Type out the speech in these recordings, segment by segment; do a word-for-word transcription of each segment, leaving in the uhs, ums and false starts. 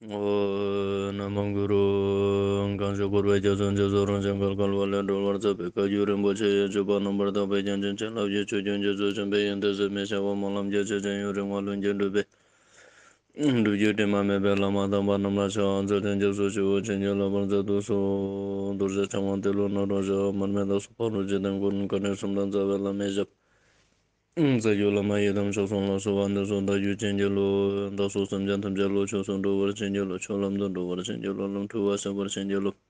ཨོ། ན་མོ་གུ་རུ། གང་ཞིག་འཁོར་བའི་རྒྱ་མཚོ་འཇིགས་སུ་རུང་ཞིང་བརྒལ་དཀའ་བ་ལས་སྒྲོལ་བར་མཛད་པའི་བཀའ་བརྒྱུད་རིན་པོ་ཆེ་ཡི་སྤྱོད་པ་རྣམ་པར་དག་པའི་རྒྱན་ཅན་བྱིན་རླབས་ཀྱི་ཆུ་རྒྱུན་རྒྱ་མཚོ་ཆེན་པོའི་ཡོན་ཏན་ཟད་མི་ཤེས་པ་སྨོན་ལམ་རྒྱ་ཆེ་ཞིང་ཡུན་རིང་བ་ལྷུན་གྱིས་གྲུབ་པའི་སྒྲུབ་བརྒྱུད་དྲི་མ་མེད་པའི་བླ་མ་དམ་པ་རྣམས་ལ་ཕྱག་འཚལ་ཞིང་སྐྱབས་སུ་མཆིའོ། བྱིན་གྱིས་བརླབ་པར་མཛད་དུ་གསོལ། རྡོ་རྗེ་འཆང་དབང་ཏེ་ལོ་ནཱ་རོ་ཞབས། མར་མི་དྭགས་སོགས་འཕགས་ལུགས་འཇིག་རྟེན་མགོན། བཀའ་དྲིན་གསུམ་ལྡན་རྩ་བའི་བླ་མའི་ཞབས། རྩ་བརྒྱུད་བླ་མ་ཡི་དམ་མཆོག་གསུམ་ལ་གསོལ་བ་འདེབས་སོ། བདག་རྒྱུད་བྱིན་གྱིས་རློབས། བདག་སོགས་སེམས་ཅན་ཐམས་ཅད་བློ་ཆོས་སུ་འགྲོ་བར་བྱིན་གྱིས་རློབས། ཆོས་ལམ་དུ་འགྲོ་བར་བྱིན་གྱིས་རློབས། ལམ་འཁྲུལ་བ་སེལ་བར་བྱིན་གྱིས་རློབས།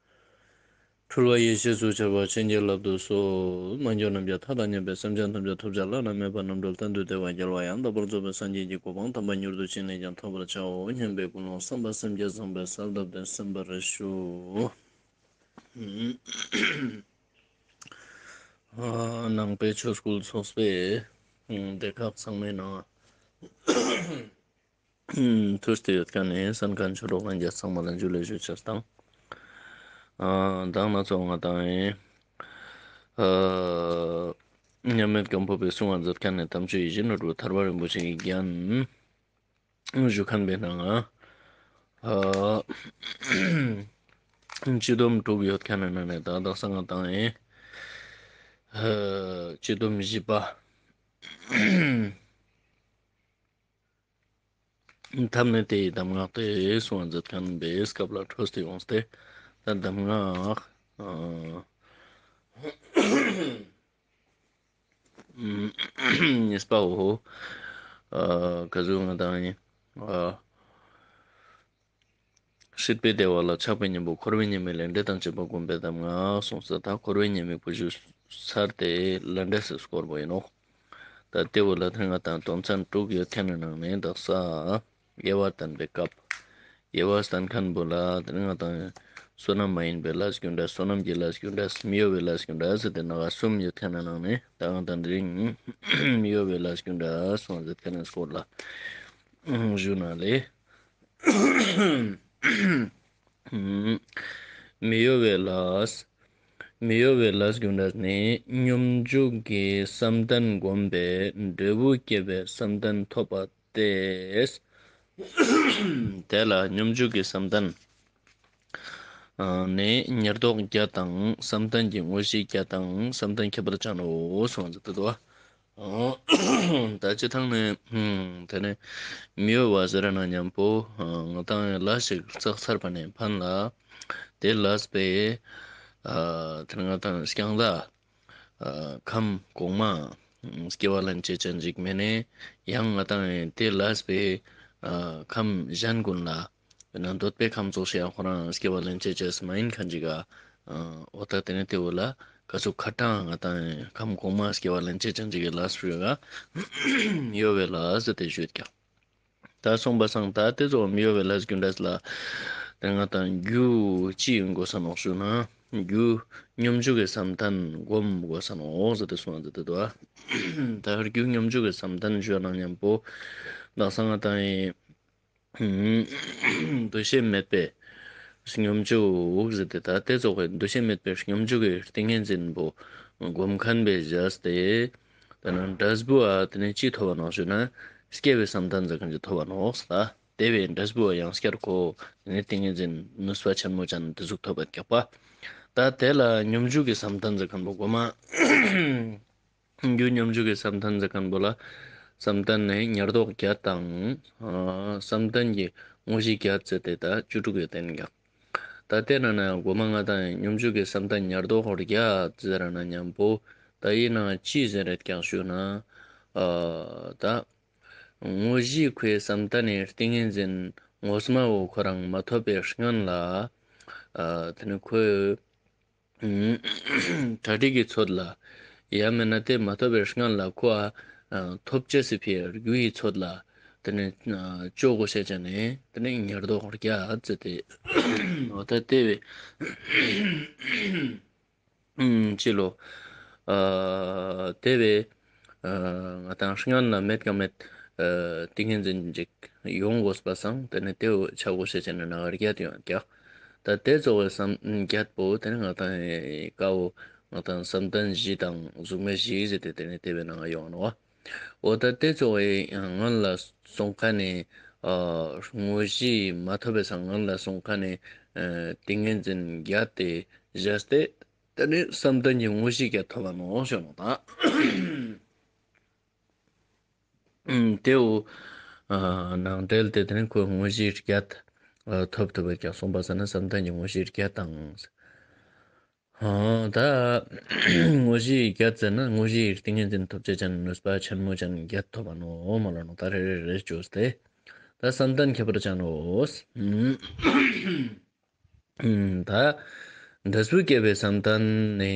འཁྲུལ་བ་ཡེ་ཤེས་སུ་འཆར་བར་བྱིན་གྱིས་བརླབ་ཏུ་གསོལ། མ་གྱུར་ནམ་མཁའི་མཐའ་དང་མཉམ་པའི་སེམས་ཅན་ཐམས་ཅད་ཐོབ་བྱ་བླ་ན་མེད་པ་རྣམ་གྲོལ་གཏན་དུ་བདེ་བ་རྒྱལ་བ་ཡང་དག་པར་རྫོགས་པའི་སངས་རྒྱས་ཀྱི་གོ་འཕང་དམ་པ་མྱུར་དུ་ཅི་ནས་ཀྱང་ཐོབ་པར་བྱའོ་སྙམ་པའི་ཀུན་སློང་བསམ་པ་སེམས་བསྐྱེད་བཟང་པོས་གསལ་བཏབ་སྟེ་གསན་པར་ཞུ། ནང་པའི་ཆོས་སྐུལ་ཚོགས་པའི་སྡེ་ཁག་ཚང་མའི་ནང་ཐུགས་ཏེ་ཡོད་མཁན་ནི་གསན་མཁན་ཆོས་གྲོགས་ལྷན་རྒྱས་ཚང་མ་ལ་འཇུ་ལེ་ཞུ་ཕྱིར་དང་། ཨ་དང་ན་ཚོགས་ང་དང་ཨེ་མཉམ་མེད་སྒམ་པོ་པའི་གསུང་བ་མཛད་མཁན་ནི་དམ་ཆོས་ཡིད་བཞིན་ནོར་བུ་ཐར་པ་རིན་པོ་ཆེའི་རྒྱན་ཞུ་མཁན་པའི་ནང་ང་ཨ་སྤྱི་སྡོམ་དྲུག་ཡོད་མཁན་ནི་ནང་ནས་ད་དག་ས་ང་དང་ཨེ་སྤྱི་སྡོམ་བཞི་པ། ཐབས་ནི་དེ་ཡི་གདམས་ངག་སྟེ་གསུང་བ་མཛད་མཁན་པའི་སྐབས་ལ་འཕྲོས་ཏེ་ཡོངས་ཏེ་ད་གདམས་ངག་ཨ་གཉིས་པའོ། ཨ་ག་ཟུག་ང་དང་ཨ་སྲིད་པའི་བདེ་བ་ལ་ཆགས་པའི་གཉེན་པོ་འཁོར་བའི་ཉེས་དམིགས་ལས་འབྲས་དང་བཅས་པ་བསྒོམ་པའི་གདམས་ངག་གསུངས་ས་ད་འཁོར་བའི་ཉེས་དམིགས་པོ་ཞུ་ཚར་ཏེ་ལས་འབྲས་སི་སྐོར་པོ་ཡིན་ནོག་ད་ལྟེ་བོ་ལ་ཐེངས་ང་དང་དོན་ཚན་དྲུག་ཡོད་མཁན་ནི་ནང་ནས་དག་ས་དབྱེ་བ་བསྟན་པའི་སྐབས། དབྱེ་བ་བསྟན་མཁན་པོ་ལ་ཐེངས་ང་དང་བསོད་ནམས་མ་ཡིན་པའི་ལས་རྒྱུ་འབྲས། བསོད་ནམས་ཀྱི་ལས་རྒྱུ་འབྲས། མི་གཡོ་བའི་ལས་རྒྱུ་འབྲས་ཟེར་ཏེ་ནང་གསུམ་ཡོད་མཁན་ནི་ནང་ནས་ད་ང་དང་དེ་རིང་མི་གཡོ་བའི་ལས་རྒྱུ་འབྲས་གསུངས་ཟེར་མཁན་ནི་སྐོར་ལ་ཞུ་ན་ལེ། མི་གཡོ་བའི་ལས། མི་གཡོ་བའི་ལས་རྒྱུ་འབྲས་ནི་སྙོམས་འཇུག་གི་བསམ་གཏན་བསྒོམས་པས་འབྲས་བུ་སྐྱེད་པའི་བསམ་གཏན་ཐོབ་པ་སྟེ། དེ་ལ་སྙོམས་འཇུག་གི་བསམ་གཏན་ནི་ཉེར་བསྡོགས་བརྒྱད་དང་བསམ་གཏན་གྱི་དངོས་གཞི་བརྒྱད་དང་བསམ་གཏན་ཁྱད་པར་ཅན་ནོ་གསུངས་ཟེར་ཏེ་འདུག་ད་སྤྱི་བཏང་ནས་དེ་ནས་མི་གཡོ་བ་ཟེར་ན་མཉམ་པོ་ང་དང་ལས་ཤིག་བསགས་ཚར་བ་ནས་ཕན་ལ་དེ་ལས་པའི་དེ་ང་དང་རྐྱང་ལ་ཁམས་གོང་མ་སྐྱེ་བ་ལེན་ཅེས་ཅན་ཅིག་མེད་ནས་ཡང་ང་དང་དེ་ལས་པའི་ཁམས་གཞན་ཀུན་ལ། དཔེར་ན་འདོད་པའི་ཁམས་ཙོགས་ཤིག་ཡང་ཁོ་རང་སྐྱེ་བ་ལེན་ཅེས་ཅན་མ་ཡིན་མཁན་ཅིག་ག་འོ་ད་དེ་ནས་དེ་བོ་ལ་ག་ཚོད་ཁ་གྲངས་ང་དང་ཁམས་གོང་མ་སྐྱེ་བ་ལེན་ཅེས་ཅན་ཅིག་གི་ལས་ཞུ་ག་མི་གཡོ་བའི་ལས་ཟེར་ཏེ་ཞུས་ཀྱང་། ད་སོང་པ་སང་ད་དེ་ཚོ་མི་གཡོ་བའི་ལས་རྒྱུ་འབྲས་ལ་དེ་ང་དང་རྒྱུ་ཅི་ཡིན་དགོས་ས་ནོག་ཞུ་ན་རྒྱུ་སྙོམས་འཇུག་གི་བསམ་གཏན་སྒོམ་དགོས་ས་ནོག་ཟེར་ཏེ་གསུངས་ཟེར་ཏེ་འདུག་ད་རྒྱུ་སྙོམས་འཇུག་གི་བསམ་གཏན་ཞུ་ན་མཉམ་པོ་དག་ས་ང་དང་ཡིན། འདུ་ཤེས་མེད་པའི་སྙོམས་འཇུག་ཟེར་ཏེ་ད་དེ་ཚོགས་པའི་འདུ་ཤེས་མེད་པའི་སྙོམས་འཇུག་གི་ཏིང་ངེ་འཛིན་པོ་སྒོམ་མཁན་པའི་བཞག་སྟེ་ད་ན་འབྲས་བུ་ཨ་དེ་ནས་ཅི་ཐོབ་པ་ནོག་ཞུ་ན་སྐྱེ་བའི་བསམ་གཏན་ཟེར་མཁན་ཅིག་ཐོབ་པ་ནོག་ད་དེ་བའི་འབྲས་བུ་ཡང་སྐྱར་ཁོ་དེ་ནས་ཏིང་ངེ་འཛིན་ནུས་པ་ཆེན་མོ་ཅན་དེ་ཟུག་ཐོབ་པ་རྒྱག་པ། ད་དེ་ལ་སྙོམས་འཇུག་གི་བསམ་གཏན་ཟེར་མཁན་པོ་སྒོམ་མ། རྒྱུ་སྙོམས་འཇུག་གི་བསམ་གཏན་ཟེར་མཁན་པོ་ལ་བསམ་གཏན་ནི་ཉེར་བསྡོགས་བརྒྱད་དང་། ཨ་བསམ་གཏན་གྱི་དངོས་གཞི་བརྒྱད་ཟེར་ཏེ་ད་བཅུ་དྲུག་ཡོད་དེ་ནི་ཀྱང་། ད་དེ་ན་ན་སྒོམ་མ་ང་དང་སྙོམས་འཇུག་གི་བསམ་གཏན་ཉེར་བསྡོགས་བརྒྱད་ཟེར་ན་མཉམ་པོ་ད་ཡིན་ན་ཅི་ཟེར་རེད་ཀྱང་ཞུ་ན། ཨ་ད་དངོས་གཞི་ཁོའི་བསམ་གཏན་ནི་ཏིང་ངེ་འཛིན་ངོ་མ་བོ་ཁོ་རང་མ་ཐོབ་པའི་སྔན་ལ། ཨ་དེ་ནི་ཁོའི་གྲ་སྒྲིག་གི་ཚོད་ལ། ཡང་མིན་ན་དེ་མ་ཐོབ་པའི་སྔན་ལ་ཁོ་ཨ་ཐོབ་ཅེས་སི་ཕིའ་རྒྱུ་ཡི་ཚོད་ལ། དེ་ནས་ཅོ་དགོས་ཤེས་ཅན་ནི་དེ་ནས་ཉེར་བསྡོགས་བརྒྱད་ཟེར་ཏེ། འོ་ད་དེ་བས་ཅི་ལོ། ཨ་དེ་བས་ཨ་ང་དང་སྔན་ལ་མེད་ཀ་མེད་ཨ་ཏིང་ངེ་འཛིན་ཅིག་ཡོང་དགོས་པ་སང་དེ་ནས་དེ་བོ་ཆ་དགོས་ཤེས་ཅན་ནི་ན་བརྒྱད་ཡོང་ཀྱག་ད་དེ་ཚོགས་པའི་བསམ་བརྒྱད་པོ་དེ་ནི་ང་དང་ཀ་བོ་ང་དང་བསམ་གཏན་བཞི་དང་གཟུགས་མེད་བཞི་ཟེར་ཏེ་དེ་ནི་དེ་བའི་ནང་ཡོང་ནོག་འོ་ད་དེ་ཚོགས་པའི་སྔན་ལ་སོང་ཁ་ནས་ ཨ་དངོས་གཞི་མ་ཐོབ་པའི་སང་སྔན་ལ་སོང་ཁ་ནས་ཨ་ཏིང་ངེ་འཛིན་བརྒྱད་དེ་བཞག་སྟེ་དེ་ནས་བསམ་གཏན་གྱི་དངོས་གཞི་བརྒྱད་ཐོབ་པ་ནོག་ཞུ་ནོག་ད། ཨུམ་དེའོ། ཨ་ནང་འགྲེལ་དེ་དེ་ནི་ཁོའི་དངོས་གཞི་བརྒྱད་ཨ་ཐོབ་ཐུབ་པའི་ཀྱང་གསུངས་པ་ཟེར་ན་བསམ་གཏན་གྱི་དངོས་གཞི་བརྒྱད་དང་། ཨ་ད་དངོས་གཞི་བརྒྱད་ཟེར་ན་དངོས་གཞིའི་ཏིང་ངེ་འཛིན་ཐོབ་བྱེད་ཅན་ནུས་པ་ཆེན་མོ་ཅན་བརྒྱད་ཐོབ་པ་ནོག་མ་ལ་ནོག་ད་རེ་རེ་རེ་བཅོས་ཏེ། ད་བསམ་གཏན་ཁྱད་པར་ཅན་ནོག་ད་འབྲས་བུ་སྐྱེ་བའི་བསམ་གཏན་ནི་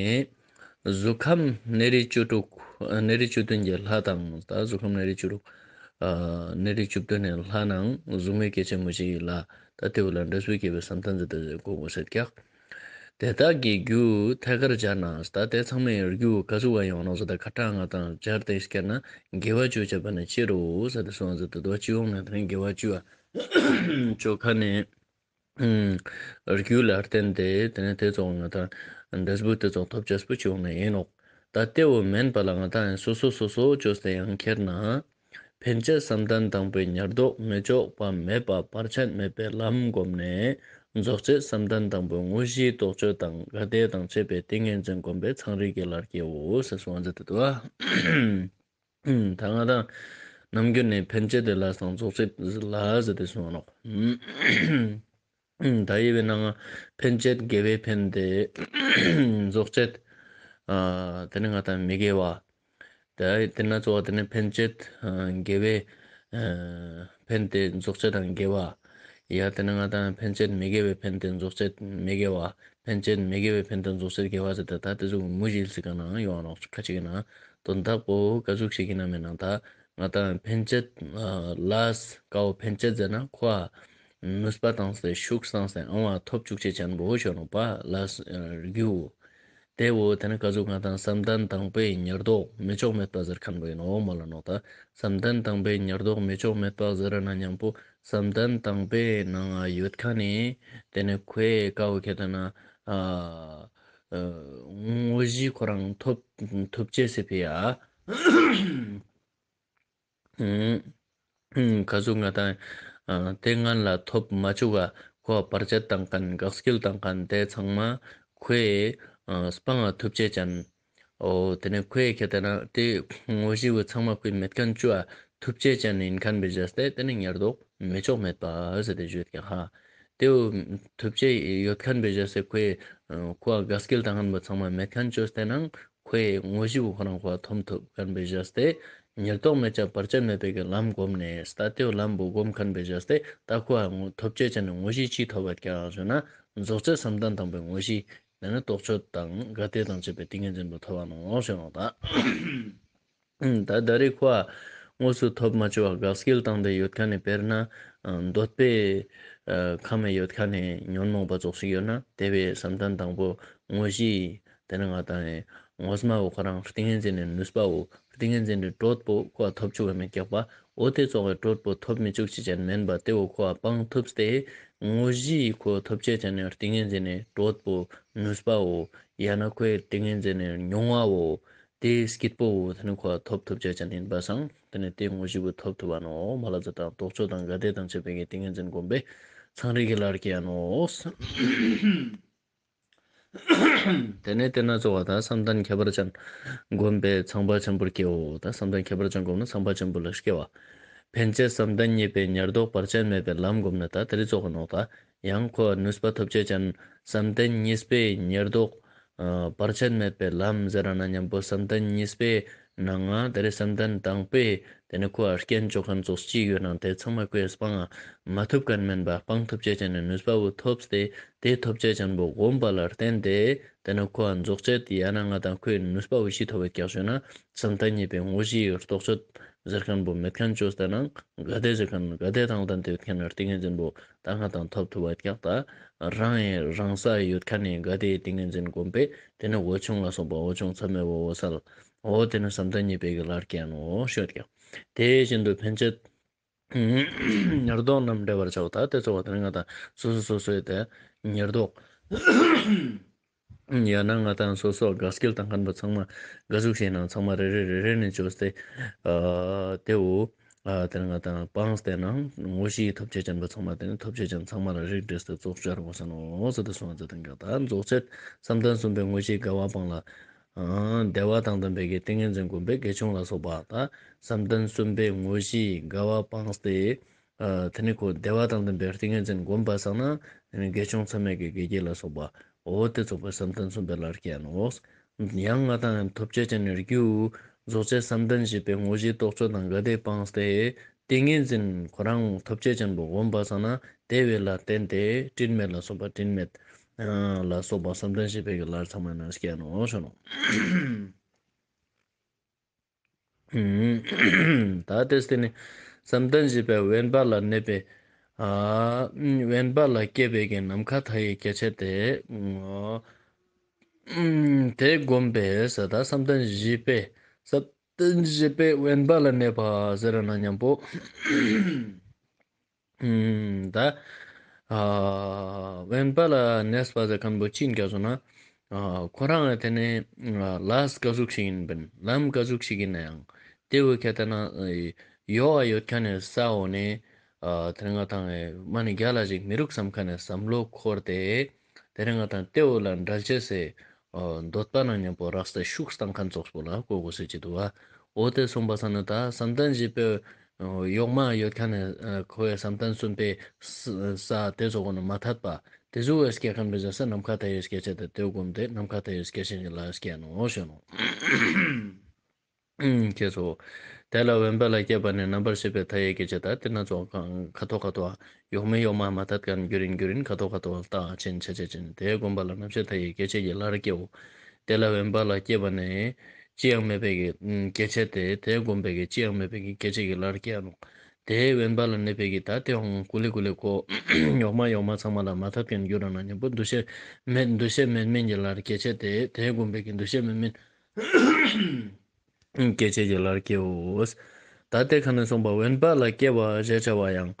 གཟུགས་ཁམས་གནས་རིས་བཅུ་དྲུག་གནས་རིས་བཅུ་བདུན་གྱི་ལྷ་དང་། ད་གཟུགས་ཁམས་གནས་རིས་བཅུ་དྲུག་ཨ་གནས་རིས་བཅུ་བདུན་ནི་ལྷ་ནང་གཟུགས་མེད་སྐྱེ་མཆེད་མུ་བཞིའི་ལྷ། ད་དེ་བོ་ལ་འབྲས་བུ་སྐྱེ་བའི་བསམ་གཏན་ཟེར་ཏེ་གོ་དགོས་ཤེས་ཀྱག་དེ་དག་གི་རྒྱུ་ཐད་ཀར་སྦྱར་ན། ད་དེ་ཚང་མའི་རྒྱུ་ག་ཟུག་ག་ཡོང་ནོག་ཟེར་ཏེ་ཁ་ཏ་ང་དང་སྦྱར་ཏེ་སྐྱར་ན་དགེ་བ་བཅུ་བྱས་པ་ནི་ཕྱིར་རོ་ཟེར་ཏེ་གསུངས་ཟེར་ཏེ་དོ་སྤྱི་ཡོངས་ནས་དེ་ནི་དགེ་བ་བཅུ་བ་བཅོ་ཁ་ནས་ཨུམ་རྒྱུ་ལ་བརྟེན་ཏེ་དེ་ནས་དེ་ཙོགས་ང་དང་འབྲས་བུ་དེ་ཙོགས་ཐོབ་ཅེས་པོ་བྱུང་ནས་ཡིན་ནོག་ད་དེ་བོ་མེན་པ་ལ་ང་དང་སོ་སོ་སོ་སོ་བཅོས་ཏེ་ཡང་ཁྱེར་ན། འཕེན་བྱེད་བསམ་གཏན་དང་པོའི་ཉེར་བསྡོགས་མི་ལྕོགས་པ་མེད་པ་བར་ཆད་མེད་པའི་ལམ་བསྒོམས་ནས། རྫོགས་བྱེད་བསམ་གཏན་དང་པོའི་དངོས་གཞིའི་རྟོག་དཔྱོད་དང་ག་དེ་དང་བཅས་པའི་ཏིང་ངེ་འཛིན་བསྒོམས་པས་ཚངས་རིས་ཀྱི་ལྷར་སྐྱེའོ་ཟེར་གསུངས་ཟེར་ཏེ་འདུག་ཨ། ད་ང་དང་ནམ་རྒྱུན་ནས་འཕེན་བྱེད་དེ་ལ་སང་རྫོགས་བྱེད་ལ་ཟེར་ཏེ་གསུངས་ནོག་ད་ཡི་བའི་ནང་ང་འཕེན་བྱེད་དགེ་བའི་འཕེན་ཏེ་རྫོགས་བྱེད་ཨ་དེ་ནི་ང་དང་མི་དགེ་བ། ད་དེ་ན་གཙོ་བོ་དེ་ནི་འཕེན་བྱེད་ཨ་དགེ་བའི་ཨ་འཕེན་ཏེ་རྫོགས་བྱེད་དང་དགེ་བ། ཡ་དེ་ནི་ང་དང་འཕེན་བྱེད་མི་དགེ་བའི་འཕེན་ཏེ་རྫོགས་བྱེད་མི་དགེ་བ། འཕེན་བྱེད་མི་དགེ་བའི་འཕེན་ཏེ་རྫོགས་བྱེད་དགེ་བ་ཟེར་ཏེ་ད་དེ་ཟུག་མུ་བཞི་ཟེར་ག་ན་ཡོང་ནོག་ཁ་ཅིག་ན་དོན་དག་པོ་ག་ཟུག་ཞིག་ཡིན་ན་མེད་ན་ད་ང་དང་འཕེན་བྱེད་ཨ་ལས་ཀའོ་འཕེན་བྱེད་ཟེར་ན་ཁོ་ཨ་ནུས་པ་བཏང་སྟེ་ཤུགས་བཏང་སྟེ་ཨང་བ་ཐོབ་བཅུག་ཅེས་ཅན་པོ་ཞུ་ནོག་པ་ལས་རྒྱུ། དེ་བོ་དེ་ནི་ག་ཟུག་ང་དང་བསམ་གཏན་དང་པོའི་ཉེར་བསྡོགས་མི་ལྕོགས་མེད་པ་ཟེར་ཁན་བོ་ཡིན་ནོག་མ་ལ་ནོག་ད་བསམ་གཏན་དང་པོའི་ཉེར་བསྡོགས་མི་ལྕོགས་མེད་པ་ཟེར་ན་མཉམ་པོ་བསམ་གཏན་དང་པོའི་ནང་ང་ཡོད་ཁན་ནི་དེ་ནི་ཁོའི་ཀའོ་ཁེ་ཏེ་ན་ཨ་ཨ་དངོས་གཞི་ཁོ་རང་ཐོབ་ཐོབ་ཅེས་སི་ཕི་ཡ། ཨུམ། ཨུམ། ག་ཟུག་ང་དང་ཨ་དེ་སྔན་ལ་ཐོབ་མ་བཅུག་ག་ཁོ་བར་ཆད་བཏང་ཁན་དགག་སྐྱེལ་བཏང་ཁན་དེ་ཚང་མ་ཁོའི་ཨ་སྤང་ང་ཐུབ་ཅེས་ཅན། འོ་དེ་ནི་ཁོའི་ཁེ་ཏེ་ན་དེ་དངོས་གཞི་བོ་ཚང་མ་ཁོའི་མེད་ཁན་བཅུ་ཨ་ཐུབ་ཅེས་ཅན་ཡིན་ཁན་བེ་ཟེར་ཏེ་དེ་ནི་ཉེར་བསྡོགས་མི་ལྕོགས་མེད་པ་ཟེར་ཏེ་བརྗོད་ཀྱང་ཧ། དེ་བོ་ཐུབ་ཅེས་ཡོད་ཁན་བེ་ཟེར་ཏེ་ཁོའི་ཨ་ཁོ་ཨ་དགག་སྐྱེལ་བཏང་ཁན་བོ་ཚང་མ་མེད་ཁན་བཅོས་ཏེ་ནང་ཁོའི་དངོས་གཞི་བོ་ཁོ་རང་ཁོ་ཐོབ་ཐུབ་ཁན་བེ་བཞག་སྟེ། ཉེར་བསྡོགས་མི་ལྕོགས་བར་ཆད་མེད་པའི་གི་ལམ་བསྒོམས་ནས་ད་དེའི་ལམ་བོ་བསྒོམས་ཁན་བེ་བཞག་སྟེ་ད་ཁོ་ཨ་ཐོབ་ཅེས་ཅན་ནི་དངོས་གཞི་ཅི་ཐོབ་བད་ཀྱག་ཞུ་ན། རྫོགས་བྱེད་བསམ་གཏན་དང་པོའི་དངོས་གཞི། དེ་ནི་རྟོག་དཔྱོད་དང་ག་དེ་དང་བཅས་པའི་ཏིང་ངེ་འཛིན་པོ་ཐོབ་བ་ནོག་ཞུ་ནོག་ད། ད་ད་རེས་ཁོ་ཨ་དངོས་སུ་ཐོབ་མ་བཅུག་ག་དགག་སྐྱེལ་བཏང་སྟེ་ཡོད་ཁན་ནི་དཔེར་ན་འདོད་པའི་ཨ་ཁམས་ཡོད་ཁན་ནི་ཉོན་མོངས་པ་ཙོགས་ཤིག་ཡོད་ན་དེ་བོའི་བསམ་གཏན་དང་པོ་དངོས་གཞི་དེ་ནི་ང་དང་ངོ་མ་བོ་ཁོ་རང་ཏིང་ངེ་འཛིན་ནི་ནུས་པ་བོ་ཏིང་ངེ་འཛིན་ནི་གྲོགས་པོ་ཁོ་ཨ་ཐོབ་བཅུག་ག་མེད་ཀྱག་པ། འོ་དེ་ཙོགས་སི་གྲོགས་པོ་ཐོབ་མི་བཅུག་ཅེས་ཅན་མེན་པ་དེ་བོ་ཁོ་ཨ་སྤང་ཐུབ་སྟེ་དངོས་གཞི་ཁོ་ཐོབ་ཅེས་ཅན་ནི་ཏིང་ངེ་འཛིན་ནི་གྲོགས་པོ་ནུས་པ་བོ་ཡང་ན་ཁོའི་ཏིང་ངེ་འཛིན་ནི་མྱོང་བ་བོ། དེའི་སྐྱིད་པོ་བོ་དེ་ནི་ཁོ་ཐོབ་ཐུབ་ཅེས་ཅན་ཡིན་པ་སང་དེ་ནི་དེའི་དངོས་གཞི་བོ་ཐོབ་ཐུབ་བ་ནོག་མ་ལ་ཟེར་དང་རྟོག་དཔྱོད་དང་ག་དེ་དང་བཅས་པའི་གི་ཏིང་ངེ་འཛིན་བསྒོམས་པས་ཚངས་རིས་ཀྱི་ལྷར་སྐྱེ་ཡ་ནོག་དེ་ནས་དེ་ན་གཙོ་བོ་ད་བསམ་གཏན་ཁྱད་པར་ཅན་བསྒོམས་པས་ཚངས་པ་ཆེན་པོར་སྐྱེའོ། ད་བསམ་གཏན་ཁྱད་པར་ཅན་བསྒོམས་ན་ཚངས་པ་ཆེན་པོ་ལ་སྐྱེ་བ། འཕེན་བྱེད་བསམ་གཏན་གཉིས་པའི་ཉེར་བསྡོགས་བར་ཆད་མེད་པའི་ལམ་བསྒོམས་ན་ད་དེ་རིང་གཙོ་བོ་ནོག་ད། ཡང་ཁོ་ནུས་པ་ཐོབ་ཅེས་ཅན་བསམ་གཏན་གཉིས་པའི་ཉེར་བསྡོགས་ཨ་བར་ཆད་མེད་པའི་ལམ་ཟེར་ན་མཉམ་པོ་བསམ་གཏན་གཉིས་པའི་ནང་ང་དེ་རིང་བསམ་གཏན་དང་པོའི་དེ་ནི་ཁོ་ཨ་རྐྱེན་བཅོ་ཁན་ཙོགས་ཅིག་ཡོད་ན་དེ་ཚང་མ་ཁོའི་སྤང་ང་མ་ཐུབ་ཁན་མེན་པ་སྤང་ཐུབ་ཅེས་ཅན་ནི་ནུས་པ་བོ་ཐོབ་སྟེ་དེ་ཐོབ་ཅེས་ཅན་བོ་བསྒོམས་པ་ལ་བརྟེན་ཏེ་དེ་ནི་ཁོ་ཨ་རྫོགས་བྱེད་ཡང་ན་ང་དང་ཁོའི་ནུས་པ་བོ་ཅི་ཐོབ་བད་ཀྱག་ཞུ་ན་བསམ་གཏན་གཉིས་པའི་དངོས་གཞིའི་རྟོག་དཔྱོད་ཟེར་ཁན་བོ་མེད་ཁན་བཅོས་ཏེ་ནང་ག་དེ་ཟེར་ཁན་ག་དེ་དང་ལྡན་ཏེ་ཡོད་ཁན་ནི་ཏིང་ངེ་འཛིན་བོ་ད་ང་དང་ཐོབ་ཐུབ་བད་ཀྱག་ད། རང་ཡི་རང་ས་ཡོད་ཁན་ནི་ག་དེའི་ཏིང་ངེ་འཛིན་བསྒོམས་པས་དེ་ནི་འོད་ཆུང་ལ་སོགས་པ་འོད་ཆུང་ཚད་མེད་བོ་འོད་གསལ། འོ་དེ་ནི་བསམ་གཏན་གཉིས་པའི་གི་ལྷར་སྐྱེ་ནོག་ཞུ་ཡོད་ཀྱག་དེ་བཞིན་དུ་འཕེན་བྱེད་ཉེར་བསྡོགས་རྣམས་བསྒྲལ་བར་བྱའོ། ད་དེ་གཙོ་བོ་དེ་ནི་ང་དང་སོ་སོ་སོ་སོའི་དེ་ཉེར་བསྡོགས། ཡང་ན་ང་དང་སོ་སོ་དགག་སྐྱེལ་བཏང་ཁན་བོ་ཚང་མ་ག་ཟུག་ཞིག་ནང་ཚང་མ་རེ་རེ་རེ་རེ་ནས་བཅོས་ཏེ་ཨ་དེ་བོ་ ཨ་དེ་ནི་ང་དང་སྤངས་ཏེ་ན་དངོས་གཞིའི་ཐོབ་བྱ་ཅན་པོ་ཚང་མ་དེ་ནི་ཐོབ་བྱ་ཅན་ཚང་མ་ལ་རིགས་འགྲེས་ཏེ་ཚོགས་སྦྱར་དགོས་ས་ནོག་ཟེར་ཏེ་གསུངས་ཏེ་ཡོད་ཀྱག་ད་རྫོགས་བྱེད་བསམ་གཏན་གསུམ་པའི་དངོས་གཞི་དགའ་བ་སྤངས་ལ། ཨ་བདེ་བ་དང་ལྡན་པའི་གི་ཏིང་ངེ་འཛིན་བསྒོམ་པའི་དགེ་སྦྱོང་ལ་སོགས་པ། ད་བསམ་གཏན་གསུམ་པའི་དངོས་གཞིའི་དགའ་བ་སྤངས་ཏེ། ཨ་དེ་ནི་ཁོ་བདེ་བ་དང་ལྡན་པའི་ཏིང་ངེ་འཛིན་བསྒོམ་པ་སང་ན་དེ་ནི་དགེ་སྦྱོང་ཚད་མེད་ཀྱི་དགེ་རྒྱས་ལ་སོགས་པ། འོ་དེ་ཚོགས་པའི་བསམ་གཏན་གསུམ་པའི་ལར་སྐྱེ་ནོག་ཡང་ང་དང་ཐོབ་བྱ་ཅན་ནི་རྒྱུ། རྫོགས་བྱེད་བསམ་གཏན་བཞི་པའི་དངོས་གཞིའི་རྟོགས་བརྗོད་དང་དགའ་བདེ་སྤངས་ཏེ། ཏིང་ངེ་འཛིན་ཁོ་རང་ཐོབ་བྱ་ཅན་པོ་བསྒོམ་པ་སང་ན་དེ་བས་ལ་བརྟེན་ཏེ་དྲི་མེད་ལ་སོགས་པ་དྲི་མེད་ལ་སོགས་པ་བསམ་གཏན་བཞི་པའི་གི་ལར་ཚང་མ་ན་སྐྱེ་ནོག་ཞུ་ནོག་ད་དེ་སྟེ་ནི་བསམ་གཏན་བཞི་པའི་དབེན་པ་ལ་གནས་པའི་ཨ་དབེན་པ་ལ་སྐྱེས་པའི་གི་ནམ་མཁའ་མཐའ་ཡས་སྐྱེ་མཆེད་དེ། དེ་བསྒོམས་པས་ཟེར་ད་བསམ་གཏན་བཞི་པའི་བསམ་གཏན་བཞི་པའི་དབེན་པ་ལ་གནས་པ་ཟེར་ན་མཉམ་པོ། ད་ཨ་དབེན་པ་ལ་གནས་པ་ཟེར་མཁན་པོ་ཅི་ཡིན་ཀྱག་ཟེར་ན། ཨ་ཁོ་རང་དེ་ནི་ཨ་ལས་ཀ་ཟུག་ཞིག་ཡིན་པིན། ལམ་ཀ་ཟུག་ཞིག་ཡིན་ན་ཡང་དེ་བོ་ཁྱད་ད་ན་ཡོ་ཨ་ཡོད་མཁན་ནི་ས་འོ་ནི། ཨ་དེ་ནི་ང་དང་མ་ནི་རྒྱ་ལ་ཞིག་མི་རུག་བསམ་མཁན་ནི་བསམ་བློ་འཁོར་ཏེ། དེ་ནི་ང་དང་དེ་བོ་ལ་འབྲལ་ཅེས་སི་འདོད་པ་ན་མཉམ་པོ་རགས་ཏེ་ཤུགས་བཏང་མཁན་ཙོགས་པོ་ལ་གོ་དགོས་ཟེར་གྱི་འདུག་བ། འོ་དེ་སོང་པ་སང་ན་ད་བསམ་གཏན་བཞི་པའི་ཡོག་མ་ཡོད་མཁན་ནི་ཁོའི་བསམ་གཏན་གསུམ་པའི་ས་དེ་ཚོ་གོ་ན་མ་ཐད་པ་དེ་ཚོ་བས་སྐྱེ་མཁན་པའི་ཟེར་ས་ནམ་མཁའ་མཐའ་ཡས་སྐྱེ་མཆེད་དེ་དེ་བསྒོམས་ཏེ་ནམ་མཁའ་མཐའ་ཡས་སྐྱེ་མཆེད་ལ་སྐྱེ་ནོག་ཞུ་ནོག་ཁྱེད་ཚོ། དེ་ལ་དབེན་པ་ལ་སྐྱེས་པ་ནི་རྣམ་པར་ཤེས་པའི་མཐའ་ཡས་སྐྱེ་མཆེད་དེ་ན་ཚོ་ཁ་ཐོག་ཁ་ཐོག་ཡོག་མེད་ཡོག་མ་མ་ཐད་མཁན་རྒྱུ་རིན་རྒྱུ་རིན་ཁ་ཐོག་ཁ་ཐོག་ལྟ་ཅན་ཆ་ཆ་ཅན་དེ་བསྒོམས་པ་ལ་རྣམ་ཤེས་མཐའ་ཡས་སྐྱེ་མཆེད་ཀྱི་ལར་སྐྱེའོ། དེ་ལ་དབེན་པ་ལ་སྐྱེས་པ་ནི་ཅི་ཡང་མེད་པའི་གི་སྐྱེ་མཆེད་དེ་དེ་བསྒོམས་པའི་གི་ཅི་ཡང་མེད་པའི་གི་སྐྱེ་མཆེད་ཀྱི་ལར་སྐྱེ་ནོག་དེ་དབེན་པ་ལ་གནས་པའི་གི་ད་དེའང་ཀུ་ལེ་ཀུ་ལེ་ཁོ་ཡོག་མ་ཡོག་མ་ཚང་མ་ལ་མ་ཐད་མཁན་རྒྱུ་ར་ན་མཉམ་པོ་འདུ་ཤེས་མེད་འདུ་ཤེས་མེད་མིན་གྱི་ལར་སྐྱེ་མཆེད་དེ་དེ་བསྒོམས་པའི་གི་འདུ་ཤེས་མེད་མིན། སྐྱེ་མཆེད་ཀྱི་ལར་སྐྱེའོ། ད་དེ་ཁ་ནས་སོང་པ་དབེན་པ་ལ་སྐྱེ་བ་ཞེས་བྱ་བ་ཡང་།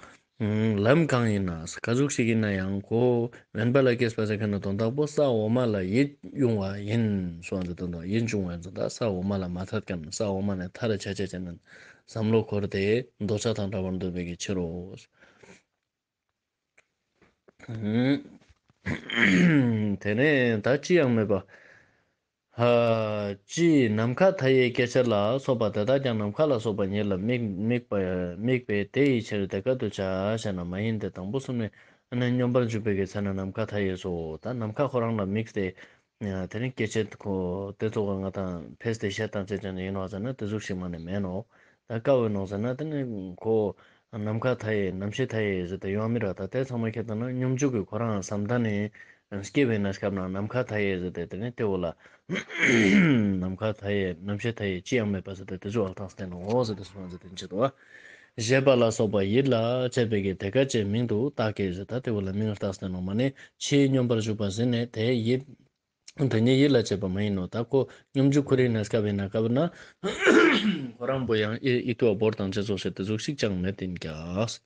ལམ་གང་ཡིན་ན་ག་ཟུག་ཞིག་ཡིན་ན་ཡང་ཁོ་དབེན་པ་ལ་སྐྱེས་པ་ཟེར་མཁན་ནི་དོན་དག་པོ་ས་འོག་མ་ལ་ཡིད་དབྱུང་བ་ཡིན་སོང་ཟེར་དོན་དག་ཡིད་དབྱུང་བ་ཡིན་ཟེར་ད་ས་འོག་མ་ལ་མ་ཐད་མཁན་ས་འོག་མ་ནས་ཐར་ཆ་ཆ་ཆ་ནས་བསམ་བློ་འཁོར་ཏེ་འདོད་ཆགས་དང་བྲལ་བར་འདོད་པའི་གི་ཕྱིར་རོ། དེ་ནས་ད་ཅི་ཡང་མེད་པ། ཧ་ཅི་ནམ་མཁའ་མཐའ་ཡས་སྐྱེ་མཆེད་ལ་སོགས་པ་དེ་དག་ཀྱང་ནམ་མཁའ་ལ་སོགས་པ་ཉིད་ལ་དམིགས་དམིགས་པ་དམིགས་པས་དེ་ཡི་ཕྱིར་དེ་སྐད་དུ་བྱ་ཞེ་ན་མ་ཡིན་ཏེ་དང་པོ་གསུམ་ནི་ཨ་ནི་སྙོམས་པར་འཇུག་པའི་གི་ཚེ་ན་ནམ་མཁའ་མཐའ་ཡས་སོ། ད་ནམ་མཁའ་ཁོ་རང་ལ་དམིགས་ཏེ་དེ་ནི་སྐྱེ་མཆེད་ཁོ་དེ་ཚོ་ག་ང་དང་ཕེས་ཏེ་བཤད་དང་བཅད་ཀྱང་ཡིན་ནོག་ཟེར་ན་དེ་ཟུག་ཞིག་མ་ནི་མེད་ནོག་ད་ཀ་བོའི་ནང་ཟེར་ན་དེ་ནི་ཁོ་ནམ་མཁའ་མཐའ་ཡས་རྣམ་ཤེས་མཐའ་ཡས་ཟེར་ཏེ་ཡོང་མི་ར་ད་དེ་ཚང་མ་ཁྱེད་ལྟ་ན་སྙོམས་འཇུག་གི་ཁོ་རང་བསམ་གཏན་ནི་སྐྱེ་བའི་གནས་སྐབས་ན་ནམ་མཁའ་མཐའ་ཡས་ཟེར་ཏེ་དེ་ནི་དེ་བོ་ལ་ནམ་མཁའ་མཐའ་ཡས་རྣམ་ཤེས་མཐའ་ཡས་ཅི་ཡང་མེད་པ་ཟེར་ཏེ་དེ་ཚོ་ཨལ་ཐང་སྟེ་ནོ་ཟེར་ཏེ་སོང་ཟེར་ཏེ་འཆད་དོ། ཞེས་པ་ལ་སོགས་པ་ཡིད་ལ་བྱེད་པའི་གི་དེ་སྐད་ཅེས་མིང་དུ་བཏགས་ཀྱི་ཟེར་ད་དེ་བོ་ལ་མིང་བཏགས་སྟེ་ནོ་མ་ནི་ཕྱིའི་སྙོམས་པར་འཇུག་པ་ཟེར་ནས་དེ་ཡིད། དེ་ཉིད་ཡིད་ལ་བྱེད་པ་མ་ཡིན་ནོ། ད་ཁོ་སྙོམས་འཇུག་ཁོ་རའི་གནས་སྐབས་ཡིན་ན་སྐབས་ན་ཁོ་རང་པོ་ཡང་ཨི་ཨི་ཏུ་བ་བོར་དང་ཅེས་སོགས་ཤེས་ཏེ་ཟུག་ཞིག་ཅང་མེད་ཡིན་ཀྱང་།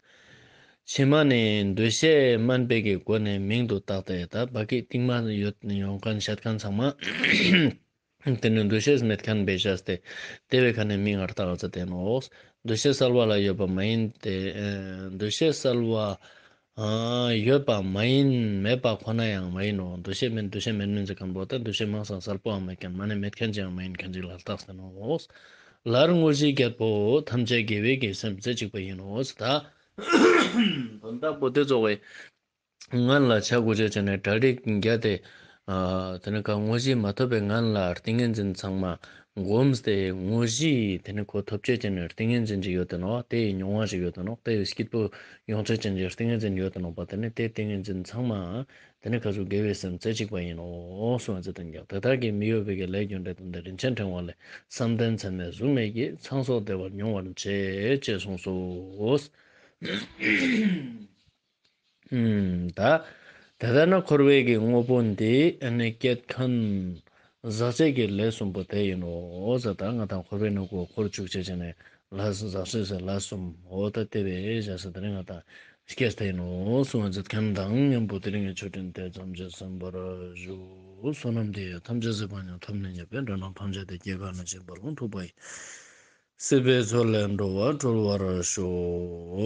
ཕྱི་མ་ནི་འདུ་ཤེས་དམན་པའི་གི་སྒོ་ནས་མིང་དུ་བཏགས་ཏེ་ད་བ་ཀི་རྟིང་མ་ཡོད་ཡོང་མཁན་བཤད་མཁན་ཚང་མ་དེ་ནི་འདུ་ཤེས་མེད་མཁན་བེ་བྱས་ཏེ་དེ་བའི་ཁ་ནས་མིང་ཨར་བཏགས་ཟེར་ཏེ་ནོ། འདུ་ཤེས་གསལ་བ་ལ་ཡོད་པ་མ་ཡིན་ཏེ་འདུ་ཤེས་གསལ་བ། ཨ་ཡོད་པ་མ་ཡིན་མེད་པ་ཁོ་ན་ཡང་མ་ཡིན་ནོ། འདུ་ཤེས་མེད་འདུ་ཤེས་མེད་མིན་ཟེར་མཁན་པོ་ད་འདུ་ཤེས་མང་སང་གསལ་པོའང་མེད་མཁན་མ་ནི་མེད་མཁན་ཅིག་ཡང་མ་ཡིན་མཁན་ཅིག་ལ་བཏགས་ཟེར་ནོ། ལར་དངོས་གཞིའི་རྒྱལ་པོ་ཐམས་ཅད་དགེ་བའི་གི་སེམས་རྩེ་གཅིག་པ་ཡིན་ནོ། ད་དོན་དག་པོ་དེ་ཚོ་བའི་ངན་ལ་ཆ་དགུ་ཅེས་བྱས་ནས་གྲ་སྒྲིག་བརྒྱབ་སྟེ། ཨ་དེ་ནི་ཀ་དངོས་གཞི་མ་ཐོབ་པའི་ངན་ལ་ཏིང་ངེ་འཛིན་ཚང་མ་བསྒོམས་ཏེ་དངོས་གཞི་དེ་ནི་ཁོ་ཐོབ་བྱེད་ཅན་ནི་ཏིང་ངེ་འཛིན་ཅིག་ཡོད་དེ་ནོག་དེ་ཡི་མྱོང་བ་ཞིག་ཡོད་དེ་ནོག་དེ་ཡི་སྐྱིད་པོ་ཡོང་བྱེད་ཅན་གྱི་ཏིང་ངེ་འཛིན་ཡོད་དེ་ནོག་པ། དེ་ནི་དེ་ཏིང་ངེ་འཛིན་ཚང་མ་དེ་ནི་ཁ་ཟུག་དགེ་བའི་སེམས་རྩེ་གཅིག་པ་ཡིན་ནོ་གསུངས་པ་ཟེར་དོན་ཀྱང་དེ་དག་གིས་མི་གཡོ་བའི་གི་ལས་རྒྱུ་འབྲས་དོན་ལྡན་རིན་ཆེན་ཕྲེང་བ་ལས་བསམ་གཏན་ཚད་མེད་གཟུགས་མེད་ཀྱི་ཚང་སོགས་བདེ་བར་མྱོང་བར་བྱེད་ཅེས་གསུངས་སོ། ཨུམ། ད་དེ་ལྟར་ན་འཁོར་བའི་གི་དངོས་པོ་འདི་ཨ་ནི་བསྐྱེད་མཁན་ཟག་བཅས་ཀྱི་ལས་གསུམ་པོ་དེ་ཡིན་ནོ། ཟེར་ད་ང་དང་འཁོར་བའི་ནང་ཁོ་འཁོར་བཅུག་བྱེད་ཅེས་ནས་ལས་ཟག་བཅས་ཟེར་ལས་གསུམ་འོ་ད་དེ་བས་བྱས་ཟེར་དེ་རིང་ང་དང་སྐྱེས་ཏེ་ཡིན་ནོ་གསུངས་པ་མཛད་མཁན་དང་མཉམ་པོ་དེ་རིང་གི་ཆོས་འབྲེལ་དེ་ཙམ་གྱིས་གསན་པར་ཞུ། བསོད་ནམས་འདི་ཡིས་ཐམས་ཅད་གཟིགས་པ་ཉིད། ཐོབ་ནས་ཉེས་པའི་དགྲ་རྣམས་ཕམ་བྱས་ཏེ། སྐྱེ་རྒ་ན་འཆིའི་རྦ་ཀློང་འཁྲུགས་པ་ཡི། སྲིད་པའི་མཚོ་ལས་འགྲོ་བ་སྒྲོལ་བར་ཤོག།